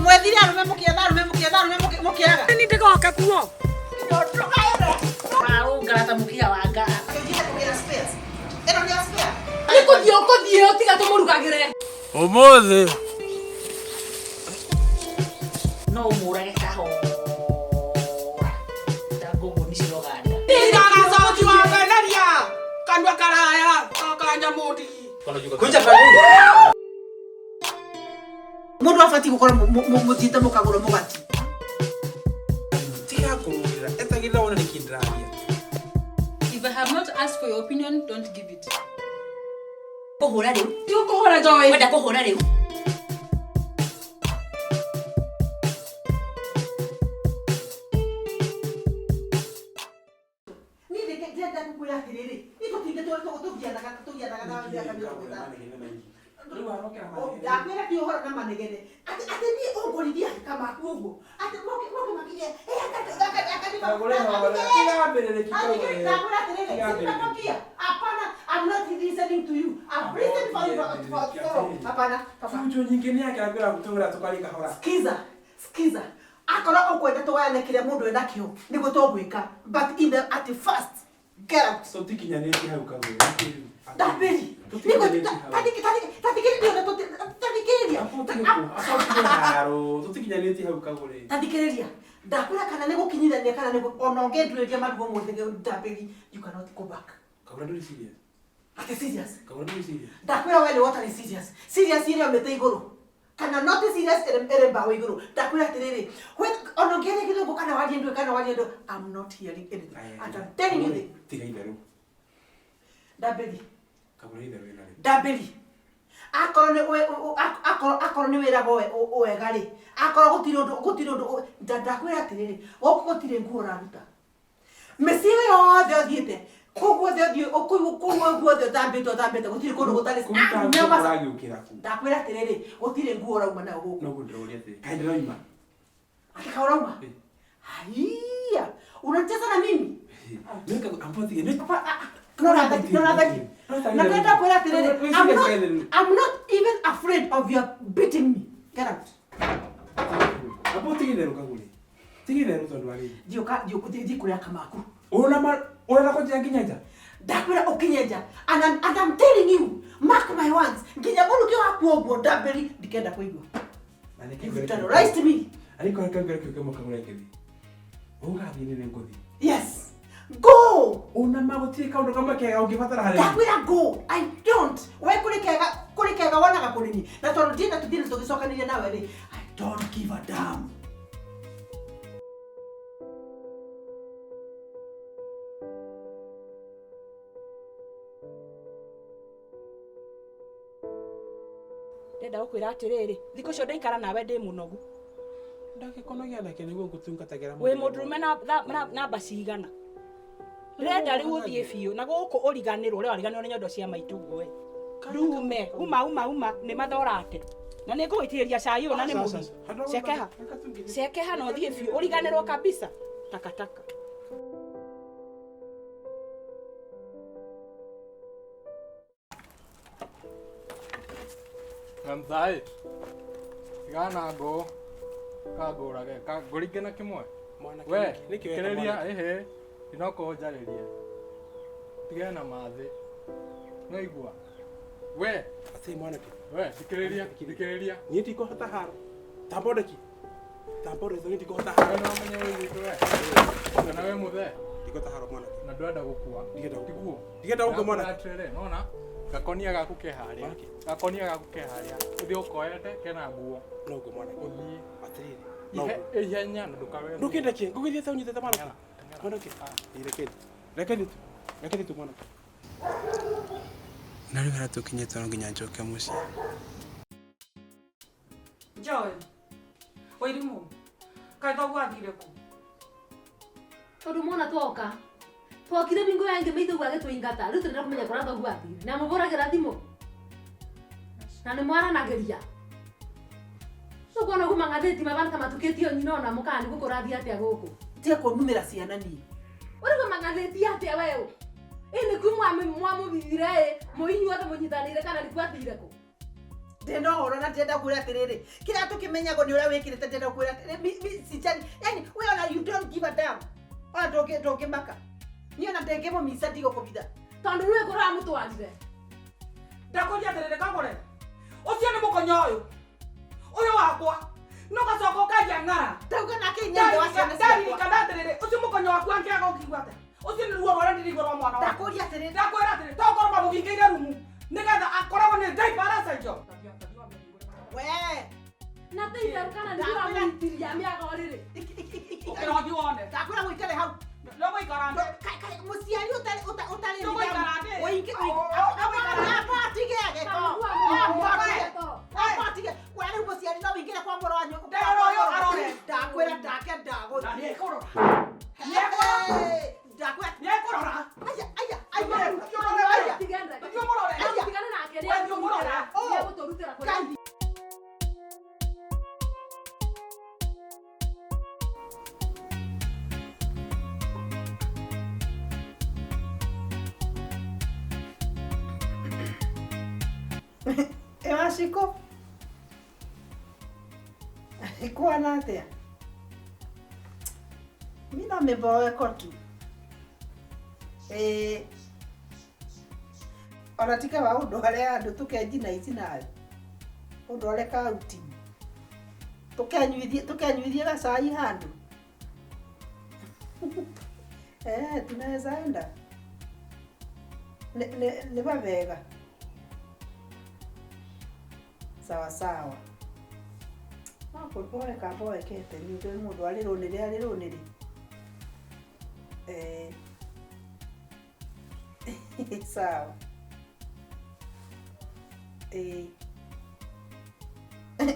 Mwethire arume mukietha arume mukietha arume mukiaga. Ni ndigoka kuo. Warũngara ta mũkiha wa ngara. Ĩno nĩ ya spare. Nĩ kũthiĩ ũkũthiĩ ũtiga tũmũrugagĩre. Ũmũthĩ No ũmũrage kahora. Ta ngũngũni ciroganda. Ndagacoki wa benaria. Kanua karaya ka nyamũndigi. Kunja kanuni. Mũndũ abatiĩ gũkorwo mũthiĩte mũkagũra mũgati. Tiga kũrũĩrĩra etagĩrĩra wone nĩkĩ ndĩraria. If I have not asked for your opinion, don't give it. Kũhũra rĩu. Ti ũkũhũra Joy. Wenda kũhũra rĩu. Niĩ ndĩrenda gũkwĩra atĩrĩrĩ, niĩ tũtinde tũgianaga tũgianaga na mĩaka 50. Ndakwĩra ti ũhoro na manegene. Atĩ atĩ niĩ ũngorithia kamaku ũguo. Atĩ moke moke makinya. Eh akati Ndakwĩra atĩrĩrĩ, sitatokia. Hapana, I'm not listening to you. I've listened for you for so long. Hapana, papa. Fujo nyingĩ nĩ yake akwĩra gũtũgũra tũkarie kahora. Skiza, skiza. Akorwo ũkwenda tũgayane kĩrĩa mũndũ enakĩo nĩguo tũgwĩka. But in the at first, get out. Tũtikinyanĩtie hau kagũre. Ndambĩri. Tũtikinyanĩtie hau. Tathikĩrĩria tathikĩrĩria. Haro, tũtikinyanĩtie hau kagũre. Tathikĩrĩria. Ndakwĩra kana nĩ gũkinyithania kana nĩ ona ũngĩnduĩria marigũ ũmũthĩ ndambĩri, you cannot go back. Kagũre ndũrĩ serious. Atĩ serious. Kagũre ndũrĩ serious. Ndakwĩra we nĩ wotarĩ serious. Serious ĩrĩa ũmĩte igũrũ. Kana not serious ĩrĩ mbaũ igũrũ. Ndakwĩra atĩrĩrĩ, ona ũngĩaria gĩthũngũ kana warie ndũĩ kana warie ndũĩ, I'm not hearing anything. And I'm telling you this. Tiga itherũ. Ndambĩri. Kagũre itherũ wĩna rĩ. Ndambĩri. Akorwo nĩ akorwo akorwo nĩ wĩraga wega rĩ, akorwo gũtirĩ ũndũ gũtirĩ ũndũ ndakwĩra atĩrĩrĩ, gũkũ gũtirĩ nguo ũraruta. Mĩciĩ yothe ũthiĩte, kũu guothe ũthiĩ, kũu kũu guothe ũtambĩte ũtambĩte gũtirĩ kũndũ gũtarĩ. Kũruta Ah, nguo nyama- ũragĩũkĩra kũ. Ndakwĩra atĩrĩrĩ, gũtirĩ nguo ũrauma nayo gũkũ. Noguo ndĩroria atĩrĩ. Kaĩ ndĩroima? Ati ka ũrauma? Eh. Haiya, unacheza na mimi? Nĩ kagũre ambotige nĩ Papa, ah, ah, no rathaki, no rathaki. Na ndĩrenda kwĩra atĩrĩrĩ, I'm not even afraid of your beating me. Get out. Ambotige itherũ kagũre. Tiga itherũ tondũ wa rĩrĩ. Thiĩ ũka thiĩ thiĩ kũrĩa kamaku. Ũna ma ũrenda kũnjĩra nginya nja? Ndakwĩra ũkinye nja. And I'm telling you, mark my words, nginya mũrukĩ waku ũguo ndambĩri ndikenda kũigua. Na nĩ You kĩngũre terrorized me. Ariko kangũre kĩu kĩmwe kagũre ngĩthiĩ. Ũgathiĩ nĩ ngũthiĩ. Yes. Go. Una ma gũtirĩ kaũndũ kamwe kega ũngĩbatara harĩ niĩ. Ndakwĩra go. I don't. We kũrĩ kega kũrĩ kega wonaga kũrĩ niĩ. Na tondũ ndienda tũthiĩ tũgĩcokanĩria nawe rĩ, I don't give a damn. Ndenda gũkwĩra atĩrĩrĩ, thikũ icio ndaikara nawe ndĩ mũnogu. Ndagĩkonagia nake nĩguo ngũtungatagĩra Wĩ mũndũrũme na namba cigana. Ndĩrenda rĩu ũthiĩ biũ na gũkũ ũriganĩrwo ũrĩa wariganĩrwo nĩ nyondo cia maitũguo we. Ndume, uma uma uma nĩ mathorate. Na nĩ ngũgũitĩrĩria cai ũyũ na nĩ mũhiũ. Cekeha. Cekeha na ũthiĩ biũ ũriganĩrwo kabisa. Takataka. Namthai. Tigana ngũ. Kangũrage. Ngũringe na kĩmwe. Mwanake, We, nĩkĩ weka kĩrĩria, mwanake? ĩhĩ. Ndinoka ũnjarĩrie. Tigana na mathĩ. Nĩwaigua? We, Atĩ mwanake. we, thikĩrĩria, thikĩrĩria. Niĩ ndikũhota haro. Tamba ũndekie. Tamba ũndekie niĩ ndikũhota We haro. no ũmenye wĩ gwitũ we. Kana we mũthee. Ndikũhota haro mwanake. Na ndwenda gũkua. Ndingĩenda gũkua. Tiguo. Ndingĩenda gũkua mwanake. Atĩrĩrĩ, nona? Gakonia gaku ke harĩa. Mwanake. Gakonia gaku ke harĩa. Ũthiĩ ũkoete kena nguo. Noguo mwanake. Ũthiĩ. Atĩrĩrĩ. Ihe Noguo. ihenya na ndũkawe. Ndũkĩndekie. Ngũgĩthiĩ ta ũnyitĩte mwanake. Teng'era. Mwanake. Ah. Ĩ, reke thiĩ. Reke thiĩ tu. Reke thiĩ tu mwanake. Na rĩu harĩa tũkinyĩte no nginya njoke mũciĩ. Joy, Wairimu, kaĩ thoguo athire kũ? Tondu mwana twoka twokire bingo yange maithugu agĩtũingata rĩu tũrenda kũmenya kũrĩa thoguo athire na mũbũragĩra thimũ na nĩ mwaranagĩria ũkuona ũguo mang'athĩtie mabana ta matukĩtio nyina ona mũkani gũkũrathiĩ atĩa gũkũ. Tiga kũnumĩra ciana niĩ. Ũrĩguo mang'athĩtie atĩa weũ? Ĩ nĩku mwamũthire ĩ mũinyuothe mũnyitanĩire kana nĩku athire kũ? Ndĩna ũhoro na ndĩrenda kwĩra atĩrĩrĩ, kĩrĩa tũkĩmenyagwo nĩ ũrĩa wĩkĩrĩte ndĩrenda kwĩra atĩrĩrĩ, sijali. Yani we ona you don't give a damn. Ona ndũngĩmaka. Niĩ ona ndĩngĩmũmica ndigũkũbitha. Tondũ rĩu ĩkũrĩa amũtwarire. Ndakũria atĩrĩrĩ kagũre. Ũcio nĩ mũkonyo ũyũ. Ũyũ wakwa. No gacoka ũkaria ng'ara. Ndauga nake inya ithe wa ciana ciakwa. Ndaririkana atĩrĩrĩ, ũcio mũkonyo waku angĩaga ũkiigua atĩa? Ũcio nĩ ruo rũrĩa ndĩraigua rwa mwana wakwa. Ndakũria atĩrĩrĩ. Ndakwĩra atĩrĩrĩ, tokorwo mamũhingĩire rumu nĩgetha akoragwo nĩ diaper aracenjio. We. Na ti itherũ kana nĩ ũramũitiria mĩaga rĩrĩ. Ũkĩra ũthiĩ wone. Ndakwĩra mũikare hau. Nĩũgũikara thĩ. Mũciari ũtarĩ ũtarĩ Nĩũgũikara thĩ. Ũingĩ atige gĩko. Atige. We rĩu mũciari no wĩingĩre kwa mũrũ wa nyũkwa. Nderora ũyũ arore. Ndakwĩra ndake ndagũthiĩ. Na nĩekũrora. Ndakwĩra. Nĩekũrora. Aya aya aya. Aya. Thiĩ ũmũrore. Tigana nake We thiĩ ũmũrore. nĩegũtũrutĩra kũrĩa. Ngai. Ewashiko. Ikuana atia? Mi no meboeko tu. Ona ti kaba ũndware handũ tũkenjina ici nawe. Ũndware kauti. Tũkenyuithie gacai handũ. Tunaweza enda. Nĩ wega. Sawa sawa. Makũboeka boekete nĩ ũndũ mũndũ arĩrũnĩre arĩrũnĩre. Sawa.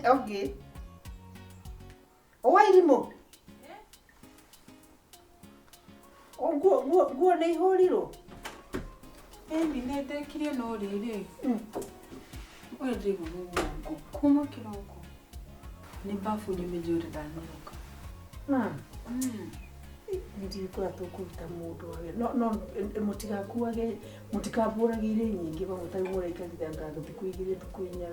Okay. Owa irimũ. O nguo nĩ ihũrirwo? Ĩni nĩ ndĩkirie no rĩrĩ. Ũyũ ndĩraigua mũgongo kuma kĩroko. Nĩ bafu nyumĩte ndanoroka. Ndiũĩ kũrĩa tũkũruta mũndũ wa wĩra. No mũtigakuage mũtikabũrage irio nyingĩ vamwe ta rĩu mũraikarire anga thikũ igĩrĩ thikũ inya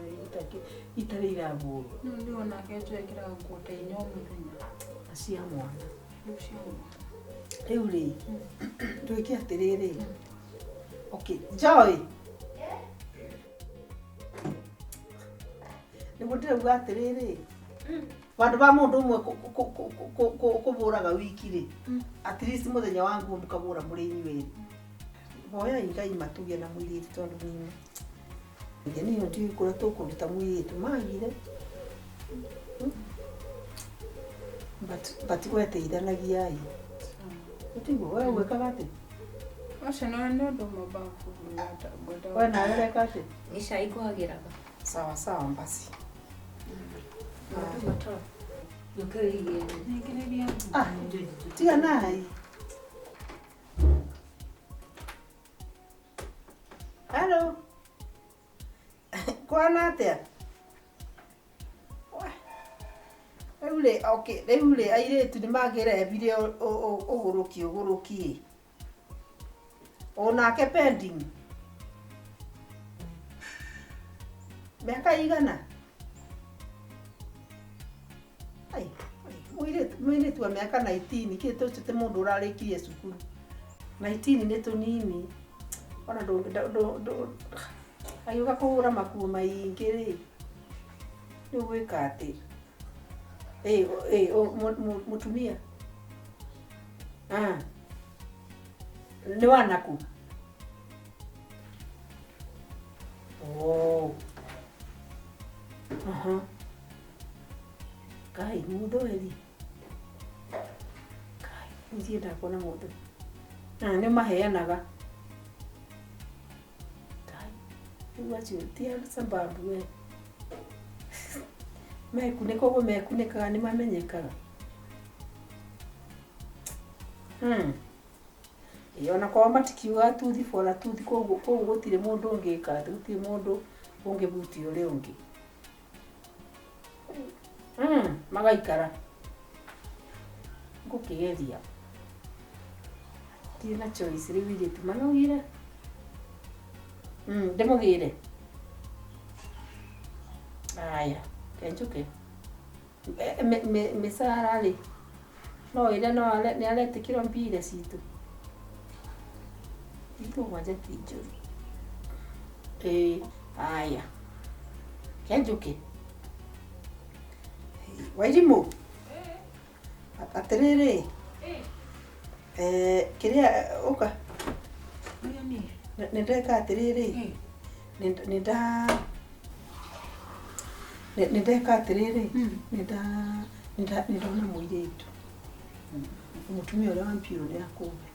itarĩ irabũrwo. Rĩu nĩ onake twekĩraga nguo ta inya o mũthenya. Na cia mwana. Rĩu cia mwana. Rĩu rĩ, twĩke atĩrĩrĩ. Okay, Joy. Nĩguo ndĩrauga atĩrĩrĩ. Vandũ va mũndũ ũmwe kũbũraga wiki rĩ, at least mũthenya wa nguo mũkabũra mũrĩ inyuĩ erĩ. Hoyai Ngai matũgĩe na mũirĩtu tondũ niĩ niĩ ndiũĩ kũrĩa tũkũruta mũirĩtu magire. But we teithanagiai. Ũtiguo we ũgwĩkaga atĩa? Acio nĩ ũndũ ũmwe bafu ngwenda. We nawe ũreka atĩa? Nĩ cai ngũhagĩraga. Sawa sawa basi. Tiga nai. Hello. Kwana atia? Rĩu rĩ, okay, rĩu rĩ airĩtu nĩ mangĩrebire ũgũrũki ũgũrũki. Onake pending. Mĩaka igana? Ai, mũirĩtu wa mĩaka 19 kĩ tũcio ti mũndũ ũrarĩkirie cukuru. 19 nĩ tũnini. Ona agĩũka kũhũra makuo maingĩ rĩ, rĩu gwĩka atĩ? Mũtumia. Nĩ wa naku? Oh. Aha. Ngai, mũthweri. Ngai, ndiendaga kuona mũndũ. Nĩ maheanaga. Ngai, rĩu acio ti a sababu we. Mekunĩka ũguo mekunĩkaga nĩ mamenyekaga. Ĩĩ ona kwao matikiugaga tuthi bora tuthi koguo gũtirĩ mũndũ ũngĩka atĩ gũtirĩ mũndũ ũngĩbutia ũrĩa ũngĩ. Magaikara. Ngũkĩgeria. Ndirĩ na choice rĩu airĩtu manogire. Ndĩmũgĩre. Aya, kenjuke. Mĩcara rĩ no ĩrĩa no nĩ aretĩkĩrwo mbia citũ. 7 ti njũru. Ĩĩ, aya. Kenjuke. Wairimũ. Atĩrĩrĩ. Kĩrĩa ũka. Nĩ ndeka atĩrĩrĩ. Nĩ ndeka atĩrĩrĩ. Nĩ ndona mũirĩtu. Mũtumia ũrĩa wa mpiũ nĩ akũhe.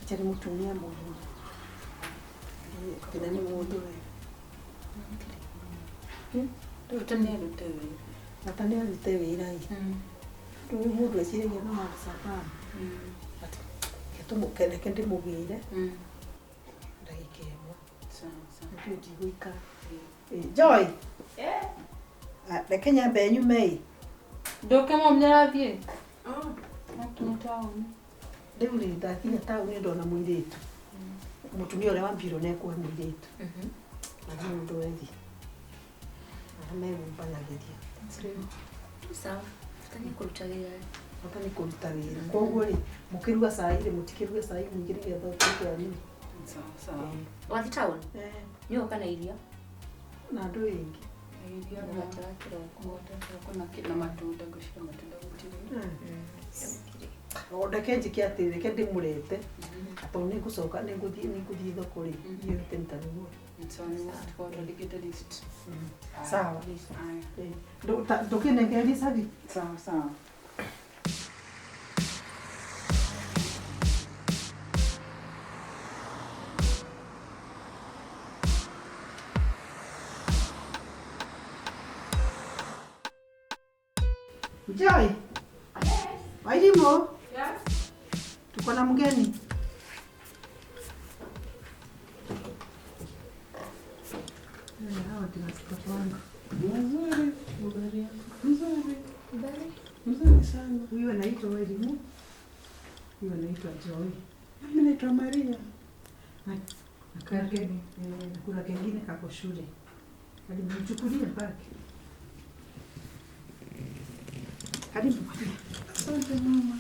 Nĩ mũtumia mũgima. Thĩna nĩ mũndũ we. Bata nĩ arute wĩra ĩ. Rĩu mũndũ eciragia no Al-Shabaab. Reke ndĩmũgĩre. Ndagĩka ĩmwe. Nĩkĩo ndigũikara. Joy. Reke nyambe nyume ĩ. Ndoke mom nĩarathiĩ. Akinya taũni. Rĩu rĩ ndakinya taũni ndona mũirĩtu. Mũtumia ũrĩa wa mbirũ nĩ ekũhe mũirĩtu. Na nĩ mũndũ wethi. Na megũmbanagĩria. Sawa. Bata nĩ kũruta wĩra. Bata nĩ kũruta wĩra. Koguo rĩ mũkĩruga cai rĩ mũtikĩruge cai mũingĩ nĩgetha ũtuĩke wa nini. Sawa sawa. Wathiĩ taũni? Nĩ ũka na irio? Na andũ ĩngĩ. Irio Mũgate wa kĩroko. na matunda ngwĩciria matunda gũtirĩ. Reke njĩke atĩrĩ, reke ndĩmũrete. Tondũ nĩngũcoka nĩngũthiĩ thoko rĩ, ithuĩ nitanunua. Twandĩkĩte list. Sawa. Ndũkĩnengererie cabi. Sawa sawa. Joy. Wairimũ. Tuko na mgeni. Hawa ndio watoto wangu. Mzuri. Mzuri. Mzuri sana. Huyu anaitwa Wairimũ. Huyu anaitwa Joy. Mimi naitwa Maria. Na kuna kengine kako shule. Karibu mchukulie pake. Karibu. Asante mama.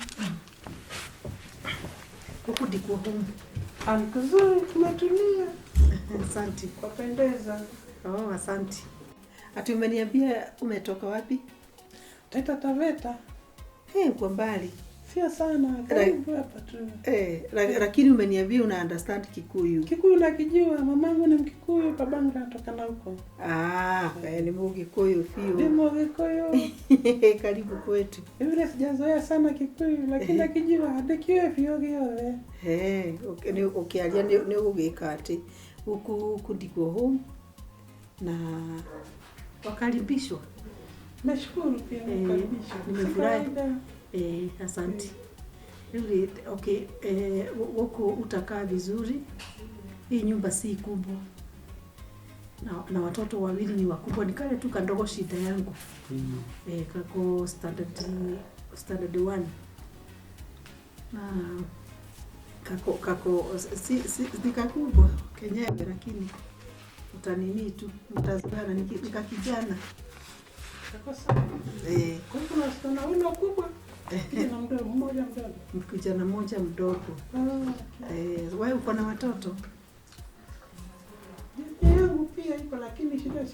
Huku ndiko home. Kuzuri, kumetulia. Asante. Kwapendeza. Oh, asante. Ati umeniambia umetoka wapi? Taita Taveta. Uko mbali. Sio sana, karibu hapa tu. Lakini umeniambia una understand Kikuyu. Kikuyu nakijua, mamangu ni Mkikuyu, babangu anatoka na huko. Ni Mgikuyu fio. Ni Mgikuyu. Karibu kwetu. Vile sijazoea sana Kikuyu, lakini nakijua ndikiwe fio giothe. Ukiaria ni ũgũgĩka atĩ huku ndiko home na wakaribishwa. Nashukuru pia kukaribishwa. Nimefurahi. Asante. Really, okay, huku utakaa vizuri. Hii nyumba si kubwa. Na watoto wawili ni wakubwa, ni kale tu kandogo shida yangu. Kako standard 1. Na kako si ni kakubwa kenyewe, lakini utanini tu mtazana ni kakijana. Kako sawa. Kwa hivyo wasichana wawili wakubwa. Kijana mdogo mmoja mdogo. Kijana mmoja mdogo. Wewe uko na watoto? Bibi yangu pia iko, lakini shida.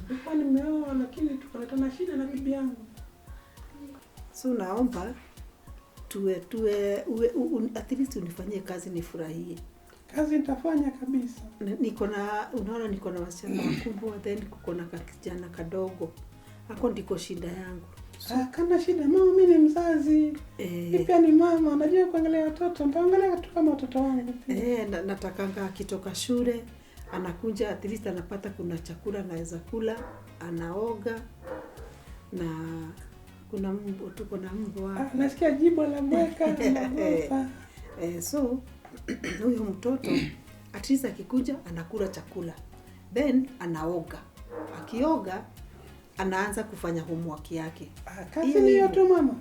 Nilikuwa nimeoa lakini tukaletana shida na bibi yangu. So naomba tuwe at least unifanyie kazi nifurahie. Kazi nitafanya kabisa. Niko na unaona niko na wasichana wakubwa, then kuko na kijana kadogo. Hapo ndiko shida yangu. Kana shida mama, mimi ni mzazi. Pia ni mama, najua kuangalia watoto, nitaangalia tu kama watoto wangu pia. Natakanga akitoka shule anakuja at least anapata kuna chakula anaweza kula, anaoga na kuna mbwa, tuko na mbwa. Nasikia jibu la bweka na So huyo mtoto at least akikuja anakula chakula, then anaoga. Akioga anaanza kufanya homework yake. Kazi ni hiyo tu mama.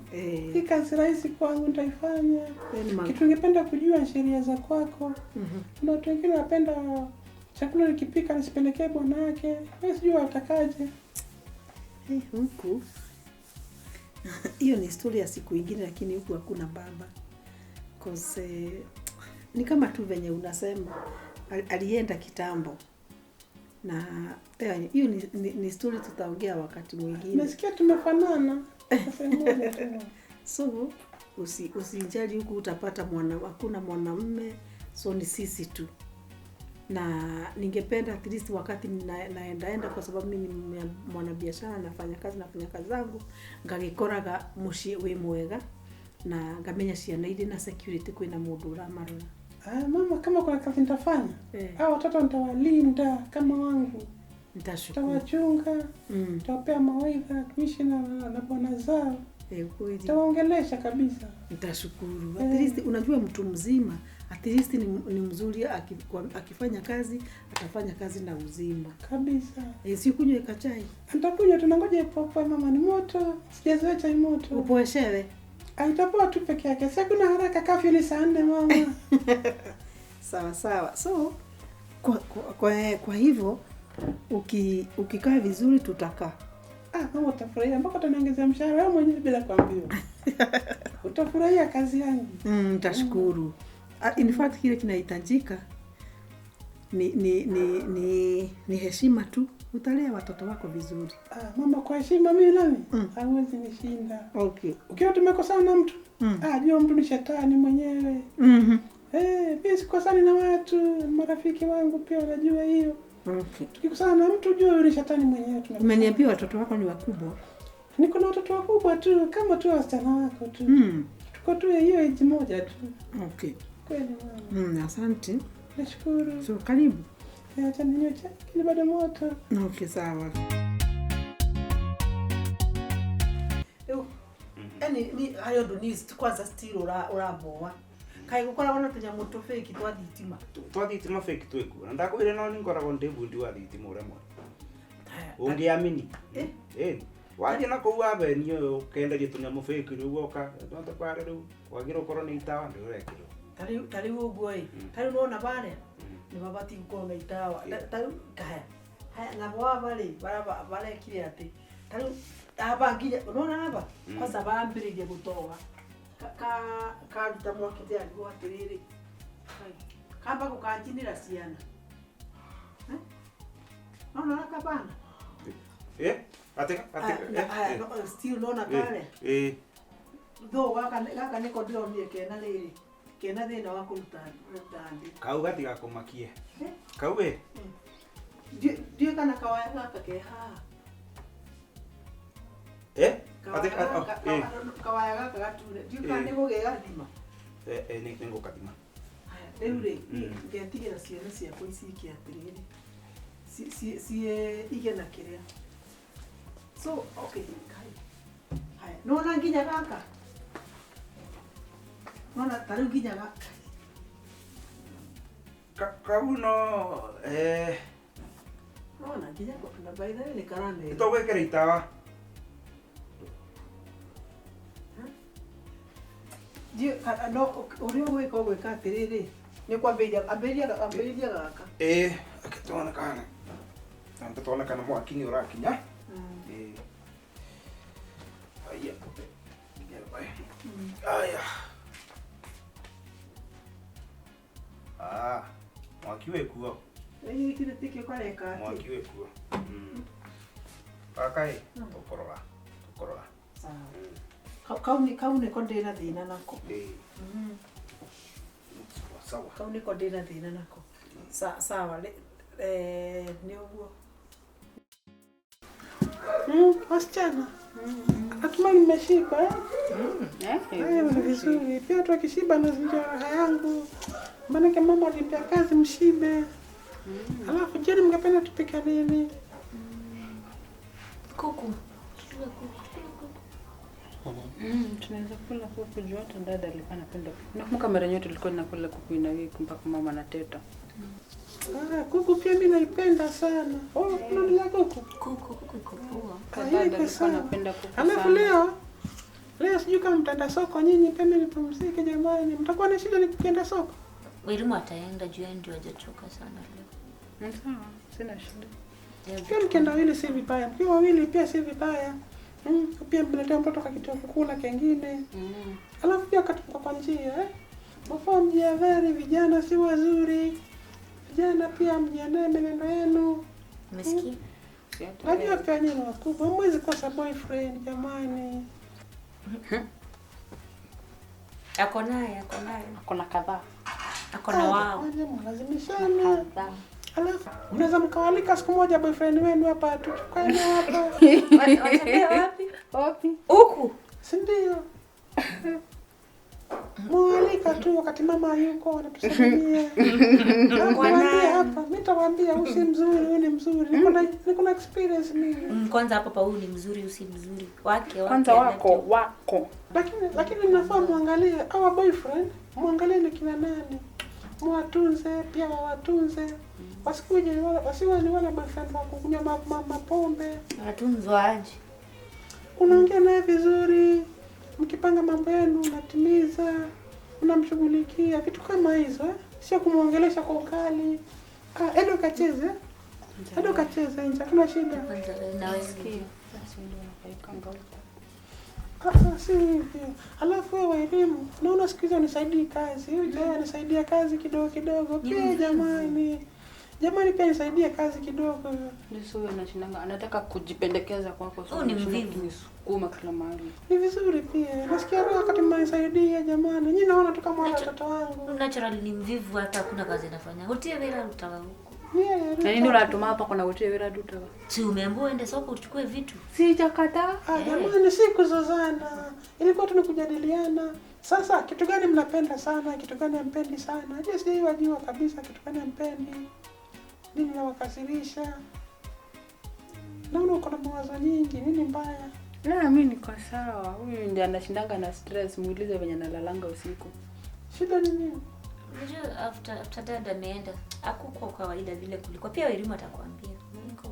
Hii kazi rahisi kwangu nitaifanya. Kitu ningependa kujua sheria za kwako. Kuna watu wengine wanapenda chakula nikipika nisipelekee bwana yake. Wewe sijui watakaje. Hey, huku hiyo ni story ya siku ingine, lakini huku hakuna baba. Cause ni kama tu venye unasema alienda kitambo. Na hiyo ni story tutaongea wakati mwingine. Nasikia tumefanana. So usijali huku utapata hakuna mwanamume, so ni sisi tu. Na ningependa at least wakati naendaenda, kwa sababu mimi ni mwanabiashara, nafanya kazi zangu, ngagikoraga muciĩ wĩ mwega na ngamenya ciana irĩ na security, kwĩna mũndũ ũramarora. Mama, kama kuna kazi nitafanya, hao watoto nitawalinda kama wangu. Nitashukuru. Nitawachunga, nitawapea mawaidha kuishi na bwana zao. Nitawaongelesha kabisa. Nitashukuru. At least unajua mtu mzima, at least ni mzuri akifanya kazi, atafanya kazi na uzima. Kabisa. Si kunywe kachai. Nitakunywa, tunangoja ipopoe mama, ni moto. Sijazoea chai moto. Upoeshewe. Itapoa tu peke yake. Sasa kuna haraka, kafyu ni saa 4 mama. Sawa sawa. So kwa hivyo ukikaa vizuri tutakaa. Mama utafurahia mpaka utaniongezea mshahara wewe mwenyewe bila kuambiwa. Utafurahia kazi yangu. Nitashukuru. In fact kile kinahitajika ni heshima tu. Utalea watoto wako vizuri. Mama, kwa heshima mimi nami hawezi nishinda. Okay. Ukiwa tumekosana na mtu, jua mtu ni shetani mwenyewe. Mimi sikosani na watu, marafiki wangu pia wanajua hiyo. Okay. Tukikosana na mtu jua ni shetani mwenyewe. Umeniambia watoto wako ni wakubwa? Niko na watoto wakubwa tu, kama tu wasichana wako tu. Tuko tu hiyo age moja tu. Okay. Kweli mama. Asante. Nashukuru. So karibu. Acha ninywe chai, lakini bado moto. Okay, sawa. Yaani ni hayo ndo ni kwanza still uraboa. Kai gukoragwo na tunyamu tu fake twa thitima. Twa thitima fake twikuo. Na ndakwire no ni ngoragwo ndi bundi wa thitima uria mwega. Ungiamini. Wathiĩ na kũu avenue ũkenderio tũnyamũ fake rĩu woka kware rĩu wagĩrĩirwo ũkorwo nĩ itawa ndũrekĩrwo. Ta rĩu ũguo ĩ, ta rĩu nĩwona barĩa nĩ mabatiĩ gũkorwo na itawa. Ta rĩu haya haya nabo aba rĩ barekire atĩ ta rĩu aba nginya nĩwona aba kwanza bambĩrĩirie gũtoga karuta mwaki ndĩrarigwo atĩrĩrĩ kamba gũkanjinĩra ciana. Nona ũrĩa kabana? Atĩka still nona kare? Though gaka nĩko ndĩronire kena rĩrĩ kena thĩna wa kũruta thĩ. Kau gatigakũmakie. Kau ĩ? Ndiũĩ kana kawaya gaka ke haha. Kawaya gaka gature. Ndiũĩ kana nĩgũgĩgathima. Nĩngũgathima. Rĩu rĩ, ngetigĩra ciana ciakwa iciike atĩrĩrĩ ciĩ ige na kĩrĩa. So okay, haya nĩwona nginya gaka? Nona ta rĩu nginya gaka. Kau no Nona nginya na by the way nĩ karamera. Tũgwĩkĩra itawa. Ndiũĩ no ũrĩa ũgwĩka ũgwĩka atĩrĩrĩ nĩ kwambĩrĩria ambĩrĩria gaka. Reke tuone kana tambe tuone kana mwaki nĩ ũrakinya. Haya. Aya. Mwaki wĩkuo. Gĩkĩ tikĩo kareka atĩ. Mwaki wĩkuo. Gaka ĩ tũkũrora. Sawa. Kau nĩko ndĩna thĩna nako. Sawa. Kau nĩko ndĩna thĩna nako. Sawa nĩ ũguo. Wasichana. Natumai mmeshiba. Ni vizuri. Pia watu wakishiba nazinjia raha yangu. Maanake mama alinipea kazi mshibe. Alafu jioni mngependa tupike nini? Kuku. Tunaweza kula kuku juu hata dada alikuwa anapenda. Nakumbuka mara nyingi tulikuwa tunakula kuku ina wiki mpaka mama anateta. Kuku pia mimi naipenda sana. Unaendelea kuku? Kuku iko poa. Dada alikuwa anapenda kuku sana. Alafu leo sijui kama mtaenda soko nyinyi, pia mimi nipumzike jamani. Mtakuwa na shida nikienda soko? Welimu ataenda juu yeye ndio hajachoka sana leo. Sawa, sina shida. Pia mkienda wawili si vibaya, mkiwa wawili pia si vibaya. Pia mletea mtoto kakitu kukula kengine. Alafu pia katuka kwa njia Mafaa mjihadhari, vijana si wazuri. Vijana pia mjiandae menendo yenu. Umesikia? Najua pia nyinyi ni wakubwa, hamwezi kosa boyfriend jamani. Ako naye, ako naye. Ako na kadhaa. Ako na wao. Mnalazimishana. Alafu mnaweza mkawalika siku moja boyfriend wenu hapa tuchukue hapa. Watembea wapi? Wapi? Huku. Si ndio? Mwalika tu wakati mama yuko anatusalimia. Nakwambia hapa, mimi nitawaambia huyu si mzuri, huyu ni mzuri. Niko na experience mimi. Kwanza hapa pa huyu ni mzuri, huyu si mzuri. Wake Kwanza wako. Lakini mnafaa muangalie our boyfriend, muangalie ni kina nani. Mwatunze pia wawatunze. Wasikuje wasiwe ni wale boyfriend wa kunywa mapombe. Watunzwa aje? Unaongea naye vizuri. Mkipanga mambo yenu unatimiza, unamshughulikia vitu kama hizo Sio kumuongelesha kwa ukali. Edo kacheze. Edo kacheze nje, hakuna shida. Si hivyo. Alafu wewe elimu, naona siku hizi unisaidii kazi. Huyu jamaa anisaidia kazi kidogo kidogo. Pia jamani. Jamani pia nisaidie kazi kidogo. Ndio huyo anashindanga, anataka kujipendekeza kwako. Huyu ni mvivu. Nisukuma kila mahali. Ni vizuri pia. Nasikia roho wakati mnanisaidia jamani. Nyinyi naona tu kama watoto wangu. Naturally ni mvivu, hata hakuna kazi anafanya. Utie wela utawa huko. Na nini unatuma hapa kuna utie wela utawa? Si umeambiwa uende soko uchukue vitu. Sijakataa. Jamani si kuzozana. Ilikuwa tu ni kujadiliana. Sasa kitu gani mnapenda sana, kitu gani hampendi sana? Je, sijajua kabisa kitu gani hampendi. Nini nawakasirisha? Naona uko na mawazo nyingi, nini mbaya? La, mimi niko sawa. Huyu ndiye anashindanga na stress, muulize venye analalanga usiku. Shida ni nini? Unajua after dad ameenda, hakukuwa kawaida vile kulikuwa. Pia elimu atakwambia. Niko.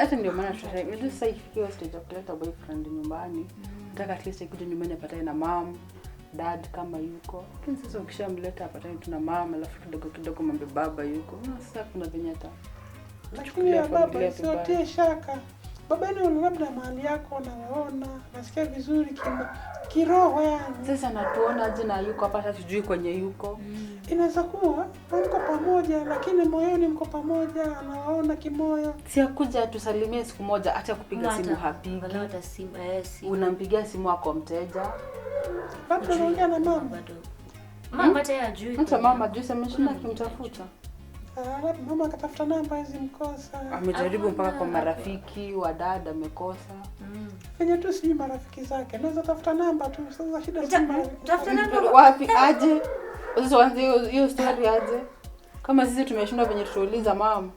Hata ndio maana tunataka sasa ifikie stage ya kuleta boyfriend nyumbani. Nataka at least ikuje nyumbani apatane na mom, dad kama yuko. Lakini sasa ukishamleta apatane tu na mama, alafu kidogo kidogo mambe baba yuko. Sasa kuna venye hata. Lakini ya baba usitie shaka. Baba yenu labda mahali yako nawaona, nasikia vizuri kiroho yani. Sasa natuona aje na yuko hapa, hata sijui kwenye yuko. Inaweza kuwa mko pamoja lakini moyoni mko pamoja, anawaona kimoyo. Si akuja tusalimie siku moja, hata kupiga simu hapigi. Hata simu simu. Unampigia simu wako mteja. Bado unaongea na mama. Bado. Mama hata hajui. Hata mama juu ameshinda akimtafuta. Mama akatafuta namba hizi mkosa. Amejaribu mpaka kwa marafiki wa dada amekosa. Fanya tu sijui marafiki zake. Naweza tafuta namba tu. Sasa shida si marafiki. Tafuta namba wapi aje? Sasa waanze hiyo story aje? Kama sisi tumeshindwa venye tutauliza mama.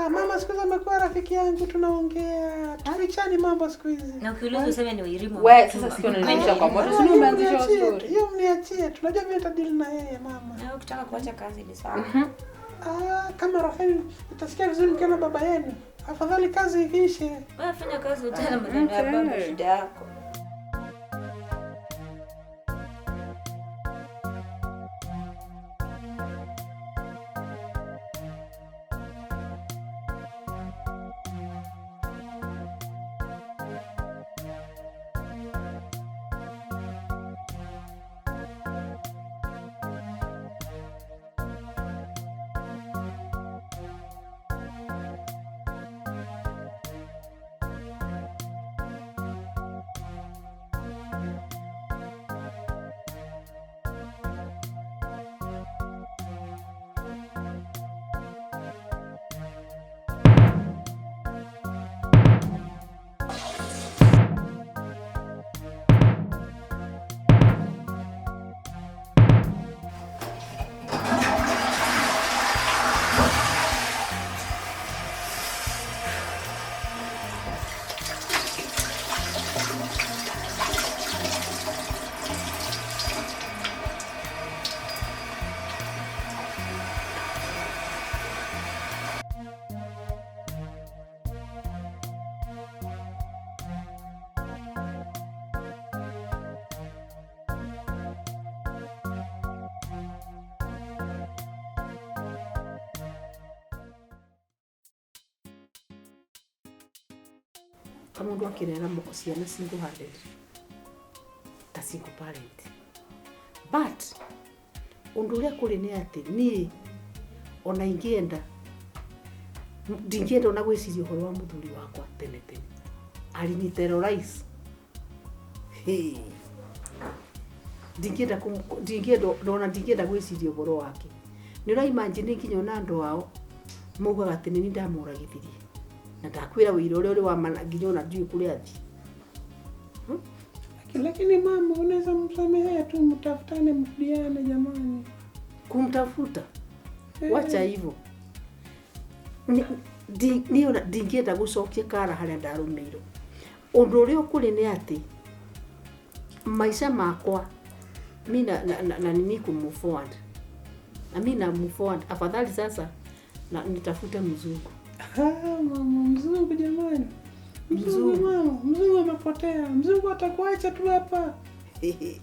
Mama siku hizi amekuwa rafiki yangu, tunaongea. Tufichani mambo siku hizi. Na ukiuliza useme ni Wairimu. Wewe sasa sio unanilisha kwa moto. Si umeanzisha story. Hiyo mniachie. Tunajua vile tutadili na yeye mama. Na ukitaka kuacha kazi ni sawa. Kama Rafael utasikia vizuri mkiona baba yenu. Afadhali kazi iishe. Wewe fanya kazi utana maneno ya baba shida yako. Ta mundu akirera ciana single handed ta single parent. But undu uria kuri ni ati ni ona ingienda ndingienda ona gwiciria uhoro wa muthuri wakwa tene tene alini terrorize. Hey. Ndingienda ndingienda ona ndingienda gwiciria uhoro wake. Ni ura imagine nginya ona andu ao maugaga ati ni ndamuragithirie na ndakwira wira uria uri wa mana nginya ona ndiui kuria athi. Lakini mama unaweza msamehea tu, mtafutane mrudiane jamani. Kumtafuta? Wacha hivyo. Ni ona ndingienda gucokia kara haria ndarumeirwo. Undu uria ukuri ni ati maisha makwa mi na nini ku move forward. Na mi na move forward afadhali sasa na nitafute mzungu. Mama mzungu jamani. Mzungu mama, mzungu amepotea. Mzungu atakuacha tu hapa.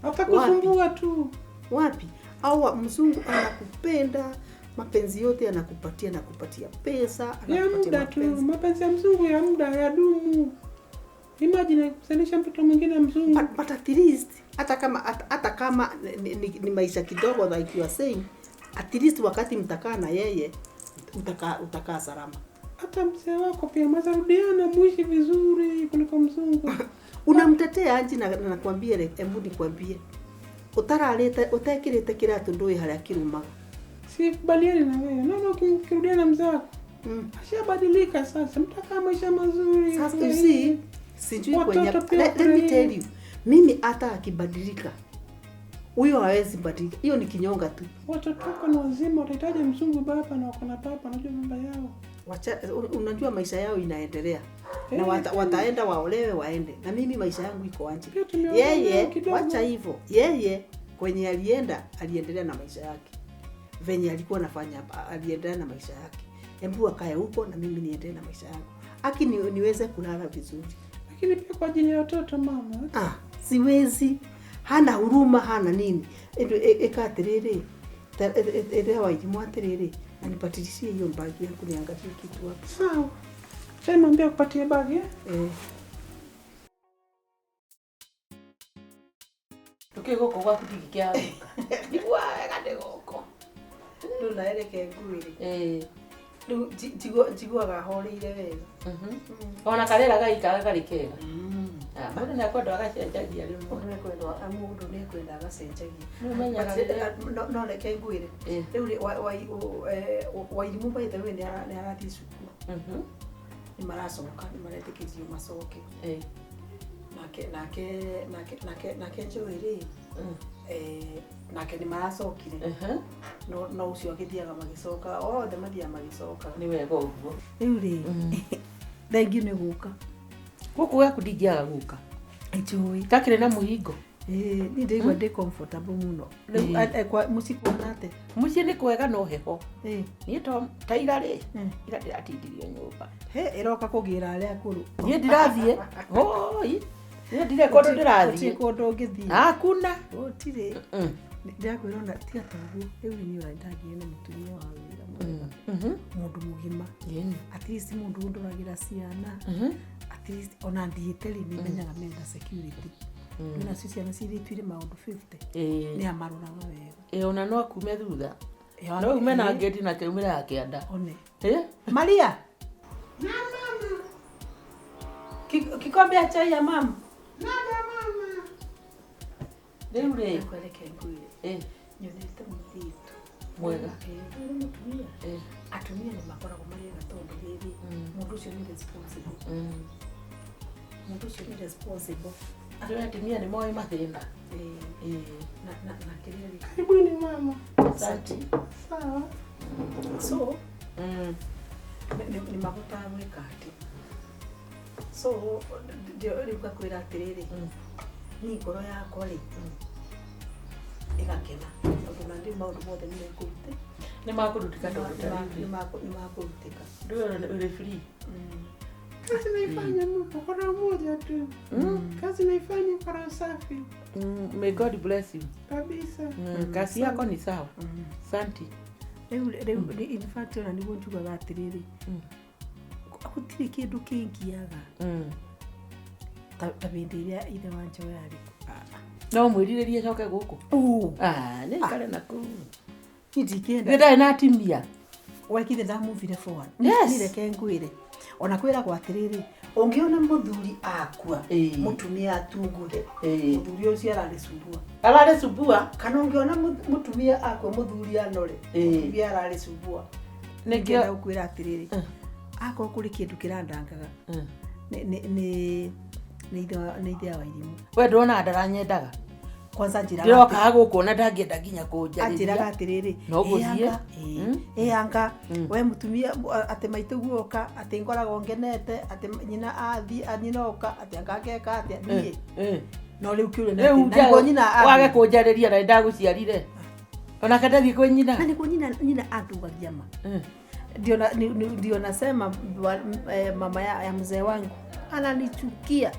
Atakusumbua tu. Wapi? Au mzungu anakupenda, mapenzi yote anakupatia, anakupatia pesa, anakupatia muda mapenzi. Tu, mapenzi ya mzungu ya muda ya dumu. Imagine kusanisha mtoto mwingine mzungu. But at least hata kama ni maisha kidogo like you are saying, at least wakati mtakaa na yeye utakaa salama. Hata mzee wako pia mzarudiana muishi vizuri kuliko mzungu. Unamtetea anji na nakwambia hebu nikwambie. Utararete utekirite kiratu ndui haria kirumaga. Sikubaliani na wewe. Naona ukirudia na mzee wako. Ashabadilika sasa. Mtakaa maisha mazuri. Sasa you see, sijui kwenye let me tell you. Mimi hata akibadilika huyo hawezi badilika. Hiyo ni kinyonga tu. Watoto wako ni wazima, utahitaji mzungu baba na wako na baba, unajua baba yao. Wacha, unajua maisha yao inaendelea. Na wataenda waolewe waende. Na mimi maisha yangu iko anje. Yeye wacha hivyo. Yeye kwenye alienda, aliendelea na maisha yake. Venye alikuwa anafanya aliendelea na maisha yake. Hebu akae huko na mimi niendelee na maisha yangu. Aki niweze kulala vizuri. Lakini pia kwa ajili ya watoto mama. Siwezi. Hana huruma, hana nini. Eka atiriri. Elewa ijimu atiriri. Na nipatilishie hiyo bagi yangu niangalie kitu hapo. Sawa. Sasa mwambie kupatie bagi eh? Tukigoko gwaku ndingĩkĩaga. Niguo wega nĩ gũkũ. Rĩu na reke ngwĩre. Rĩu njiguaga horeire wega. Ona karĩera gaikara karĩ kega. Mũndũ nĩakwenda agacenjagia rĩmwe. Mũndũ nĩekwenda agacenjagia. No reke ngwĩre. Rĩu Wairimũ by the way nĩarathiĩ cukuru. Nĩ maracoka, nĩ maretĩkĩrio macoke. Nake Joy rĩ, nake nĩ maracokire. No ũcio agĩthiaga magĩcoka, othe mathiaga magĩcoka. Nĩ wega ũguo. Rĩu rĩ, thengiũ nĩ gũka. Gũkũ gwaku ndingĩaga gũka. Njũĩ. Takĩrĩ na mũhingo. Niĩ ndĩraigua ndĩ comfortable mũno. Rĩu mũciĩ kuona atĩa? Mũciĩ nĩ kwega no heho. Niĩ ta ira rĩ, ira ndĩratindirio nyũmba. He, ĩroka kũgĩra arĩa akũrũ. Niĩ ndirathiĩ. Hoi. Niĩ ndirĩ kũndũ ndĩrathiĩ. Gũtirĩ kũndũ ũngĩthiĩ. Hakuna. Gũtirĩ. Ndĩrakwĩra ona tiga ta ũguo, rĩu niĩ ũrandangire na mũtumia wa wĩra mwega. Mũndũ mũgima. At least mũndũ ũndoragĩra ciana. At least ona ndiĩte rĩ, nĩmenyaga mena security. Nĩ nacio ciana cirĩtuire maũndũ 50. Nĩ amaroraga wega. Ona no akume thutha. No ume na ngeti na keumĩra ya kĩanda. One. Maria. Na mama. Kikombe ya chai ya mama. Na mama. Rĩu rĩ, Reke ngwĩre. Nyonete mũthitũ. Mwega. Nĩ mũtumia. Atumia nĩ makoragwo marĩ ega tondũ rĩrĩ, mũndũ ũcio nĩ responsible. Mũndũ ũcio nĩ responsible. Andũ atumia nĩ moĩ mathĩna. Na kĩrĩa rĩ. Karibuni mama. Asante. Sawa. So, nĩ mahotaga gwĩka atĩ. So, rĩu ngakwĩra atĩrĩrĩ, niĩ ngoro yakwa rĩ, ĩgakena tondũ na rĩu maũndũ mothe nĩ mekũrutĩka. Nĩ makũrutĩka tondũ ta rĩu. Nĩ makũrutĩka. Ndũĩ ũrĩ free. Kazi naifanya mama kwa roho moja tu. Kazi naifanya kwa roho safi. May God bless you. Kabisa. Kazi yako ni sawa. Asante. Rĩu in fact ona nĩguo njugaga atĩrĩrĩ, gũtirĩ kĩndũ kĩngiaga. Ta hĩndĩ ĩrĩa ithe wa Njoya arĩ. No mwĩrirĩrie coke gũkũ. Ah, nĩ ikare na kũu. Niĩ ndingĩenda. Nĩ ndarĩ na atimia. Wekithe ndamuvire forward. Yes. Nĩ reke ngwĩre. Ona kwĩragwo atĩrĩrĩ, ũngĩona mũthuri akua, mũtumia atunguhe, mũthuri ũcio ararĩ cumbua. Ararĩ cumbua? Kana ũngĩona mũtumia akua mũthuri anore, mũtumia ararĩ cumbua. Nĩkĩo- Nĩngĩenda gũkwĩra atĩrĩrĩ, akorwo kũrĩ kĩndũ kĩrandangaga, nĩ nĩ ithe wa irimũ. We ndwonaga ndaranyendaga. Kwanza njĩraga Ndĩrokaga gũkũ ona ndangĩenda nginya kũnjarĩria. Anjĩraga atĩrĩrĩ, No gũthiĩ. ĩ anga we mũtumia atĩ maitũ guoka atĩ ngoragwo ngenete atĩ nyina athiĩ nyina oka atĩ anga ngeka atĩa niĩ no rĩu kĩũria nĩ Rĩu atĩ, na nĩguo nyina wage kũnjarĩria na nĩndagũciarire. Onake ndathiĩ kwĩ nyina. Na nĩguo nyina andugagia ma. Ndio nasema mama ya mzee wangu ananichukia.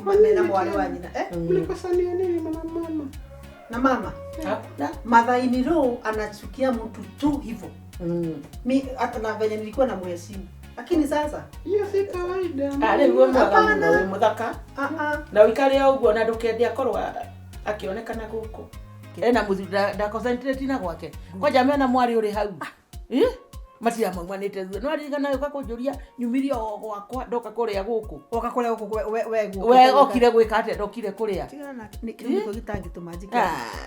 Mama mwarĩ wa nyina Mlikosania nini mama mama? Na mama Mathaini roho anachukia mtu tu hivyo. Mi hata na venye nilikuwa na mheshimu. Lakini sasa hiyo si kawaida. Ah, rĩu wĩ mwega mũno, wĩ mũthaka. Ah. Na ũikare o ũguo na ndũkende akorwo akĩonekana gũkũ. Ena mũthuri nda concentrate na gwake. Kwanja mena mwarĩ ũrĩ hau. Eh? Matira maumanĩte thutha. No aririkana ũka kũnjũria nyumire o gwakwa ndoka kũrĩa gũkũ. Oka kũrĩa gũkũ we gũkũ. We okire gwĩka atĩa ndokire kũrĩa. Tigana nake nĩ kĩu nĩkĩo gĩtangĩtũma njike.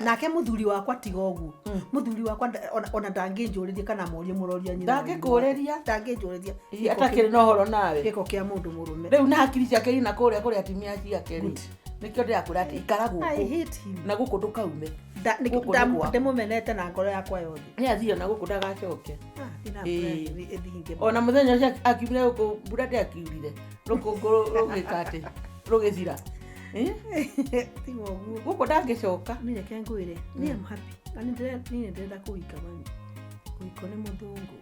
Nake mũthuri wakwa tiga ũguo. Mũthuri wakwa ona ndangĩnjũrĩria kana morie mũroria nyina. Ndangĩkũrĩria. Ndangĩnjũrĩria. Ĩ, atakĩrĩ na ũhoro nawe. Gĩko kĩa mũndũ mũrũme. Rĩu na hakiri ciake ina kũrĩa kũrĩa atumia ciake rĩ. Nĩkĩo ndĩrakwĩra atĩ ikara I gũkũ. hate him. Na gũkũ ndũkaume. Gũkũ nĩ gwaku. Ndĩmũmenete na ngoro yakwa yothe. Nĩ athiĩ ona gũkũ ndagacoke. Ĩĩ. Ona mũthenya ũcio akiumire gũkũ mbura ndĩakiurire. Rũkũngũ rũgĩka atĩ rũgĩthira. Tiga ũguo. Gũkũ ndangĩcoka. Niĩ reke ngwĩre, niĩ am happy. Na nĩ ndĩrenda kũhika mami. Kũhikwo nĩ mũthũngũ.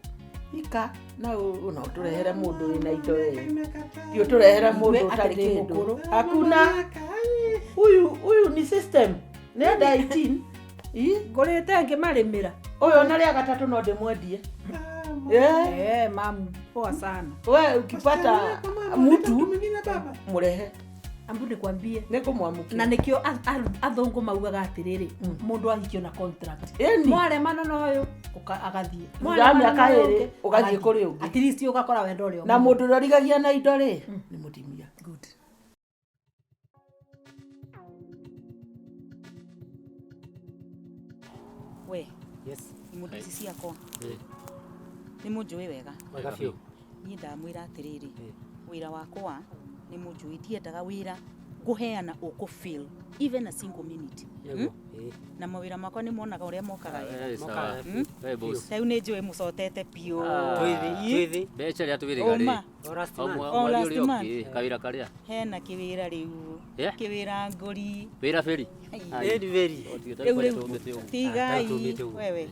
Hika na no ũtũrehere mũndũ wĩna indo ĩ. Ti ũtũrehere mũndũ ũtarĩ kĩndũ. Hakuna. Huyu ni system. Nĩ under 18. Ngũrĩte ngĩmarĩmĩra. Ũyũ ona rĩa gatatũ no ndĩmwendie. Eh, mamu, poa sana. We ukipata mtu murehe. Ambu nikwambie. Nĩngũmwamũkĩra. Na nĩkĩo athũngũ maugaga atĩrĩrĩ, mũndũ ahikio na contract. Ĩni. Mwaremana na ũyũ, agathiĩ. Thutha wa Mwaremana mĩaka na ũyũ ĩrĩ, ũngĩ, ũgathiĩ kũrĩ ũngĩ. At least ũgakora wendo ũrĩa Na mũndũ ũrĩa ũrigagia na indo rĩ, nĩ mũtumia. Good. We. Yes. Mũndũ ici ciakwa. Ĩ. Nĩ mũnjũĩ wega. Wega biũ. Niĩ ndamwĩra atĩrĩrĩ, wĩra wakwa nĩ mũnjũĩ ndiendaga wĩra ngũheana ũkũ fail even a single minute. Nĩguo, ĩ. Na mawĩra makwa nĩ monaga ũrĩa mokaga wega. Eh, sawa. Eh, boss. Rĩu nĩ njũĩ mũcotete biũ. Ah, mbeca rĩa twĩrĩga rĩ. Ũma. O O mweri last ũrĩa month. ũngĩ kawĩra karĩa. Hena kĩwĩra rĩu. Yeah. Kĩwĩra ngũri. Wĩra bĩri. Ai. Rĩu rĩu tigai wewe